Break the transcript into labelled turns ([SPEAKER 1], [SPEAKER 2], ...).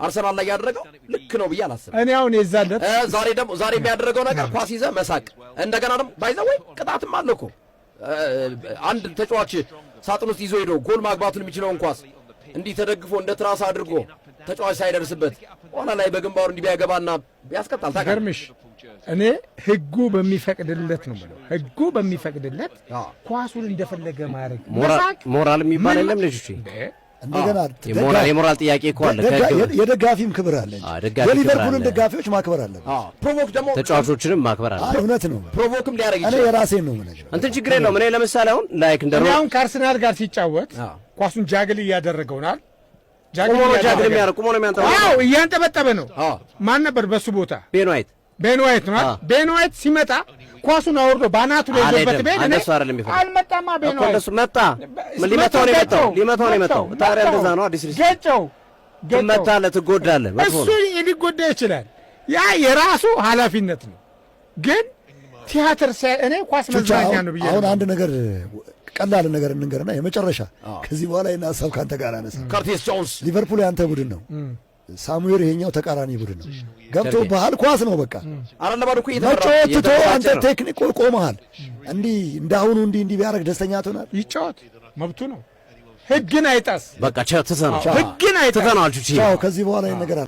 [SPEAKER 1] አርሰናል ላይ ያደረገው ልክ ነው ብዬ አላስብም።
[SPEAKER 2] እኔ አሁን የዛለት
[SPEAKER 1] ዛሬ ደግሞ ዛሬ የሚያደረገው ነገር ኳስ ይዘህ መሳቅ፣ እንደገና ደግሞ by the way ቅጣትም አለ እኮ። አንድ ተጫዋች ሳጥን ውስጥ ይዞ ሄዶ ጎል ማግባቱን የሚችለውን ኳስ እንዲህ ተደግፎ እንደ ትራስ አድርጎ ተጫዋች ሳይደርስበት ኋላ ላይ በግንባሩ እንዲህ ቢያገባና ያስቀጣል። ታውቃለህ?
[SPEAKER 2] ገርምሽ እኔ ህጉ በሚፈቅድለት ነው የምለው። ህጉ በሚፈቅድለት ኳሱን እንደፈለገ ማድረግ መሳቅ
[SPEAKER 3] ሞራል የሚባል
[SPEAKER 2] ምን
[SPEAKER 3] የለም ልጆች።
[SPEAKER 2] እንዴ?
[SPEAKER 4] እንደገና
[SPEAKER 3] የሞራል ጥያቄ እኮ አለ።
[SPEAKER 4] የደጋፊም ክብር አለ እንጂ።
[SPEAKER 3] ደጋፊ ክብር
[SPEAKER 4] የሊቨርፑልን
[SPEAKER 3] አለ።
[SPEAKER 4] ደጋፊዎች ማክበር አለብን።
[SPEAKER 1] Provoke ደግሞ
[SPEAKER 3] ተጫዋቾችንም ማክበር አለ።
[SPEAKER 4] አይ እውነት ነው።
[SPEAKER 1] Provoke ም ሊያደርግ
[SPEAKER 4] እኔ
[SPEAKER 1] ይችላል።
[SPEAKER 4] የራሴን ነው የምነግርህ።
[SPEAKER 3] እንትን ችግር የለውም። እኔ ለምሳሌ አሁን like እንደ
[SPEAKER 2] እኔ አሁን ከአርሰናል ጋር ሲጫወት ኳሱን juggle እያደረገውናል።
[SPEAKER 3] ቁሞ ነው juggle የሚያደርግ፣ ቁሞ ነው የሚያንጠባጥበው።
[SPEAKER 2] አዎ፣ እያንጠበጠበ ነው። ማን ነበር በሱ ቦታ?
[SPEAKER 3] ቤን ዋይት።
[SPEAKER 2] ቤን ዋይት ነው አይደል? ቤን ዋይት ሲመጣ ኳሱን አውርዶ ባናቱ ላይ ይዞበት
[SPEAKER 3] አልሄደም።
[SPEAKER 2] ቤን እኔ
[SPEAKER 3] እንደሱ አይደለም የሚፈልገው።
[SPEAKER 2] አልመጣማ ቤን
[SPEAKER 3] እኮ
[SPEAKER 2] ዋይት።
[SPEAKER 3] እንደሱ መጣ። ምን ሊመታው ነው የመጣው? ሊመታው ነው የመጣው። ታዲያ እንደዛ ነው። አዲስ ልጅ
[SPEAKER 2] ገጨው ገጨው።
[SPEAKER 3] ትመታለህ፣ ትጎዳለህ። መጥፎ
[SPEAKER 2] እሱ
[SPEAKER 3] ነው።
[SPEAKER 2] ሊጎዳ ይችላል። ያ የራሱ ኃላፊነት ነው። ግን ቲያትር ሲያይ እኔ ኳስ
[SPEAKER 4] ቹቻ
[SPEAKER 2] መዝናኛ ነው ብዬ
[SPEAKER 4] አሁን
[SPEAKER 2] ነው።
[SPEAKER 4] አንድ ነገር፣ ቀላል ነገር እንንገርና የመጨረሻ ከዚህ በኋላ ይህን ሀሳብ ከአንተ ጋር አነሳ።
[SPEAKER 1] ከርቲስ ጆንስ።
[SPEAKER 4] ሊቨርፑል ያንተ ቡድን ነው። ሳሙኤል ይሄኛው ተቃራኒ ቡድን ነው። ገብቶ ባህል ኳስ ነው በቃ።
[SPEAKER 1] 4-0 እኮ እየተመራ
[SPEAKER 4] መጫወት ትቶ
[SPEAKER 3] እየተበሳጨ
[SPEAKER 4] አንተ
[SPEAKER 3] ነው።
[SPEAKER 4] ቴክኒክ ቆመሃል። እንዲህ እንዳሁኑ እንዲህ እንዲህ ቢያደርግ ደስተኛ ትሆናል?
[SPEAKER 2] ይጫወት፣ መብቱ ነው። ህግን አይጣስ።
[SPEAKER 3] በቃ ቻው፣ ትተነዋል።
[SPEAKER 2] ህግን አይጣስ።
[SPEAKER 3] ትተነዋል ቹቺ።
[SPEAKER 4] ቻው። ከዚህ በኋላ ይህን ነገር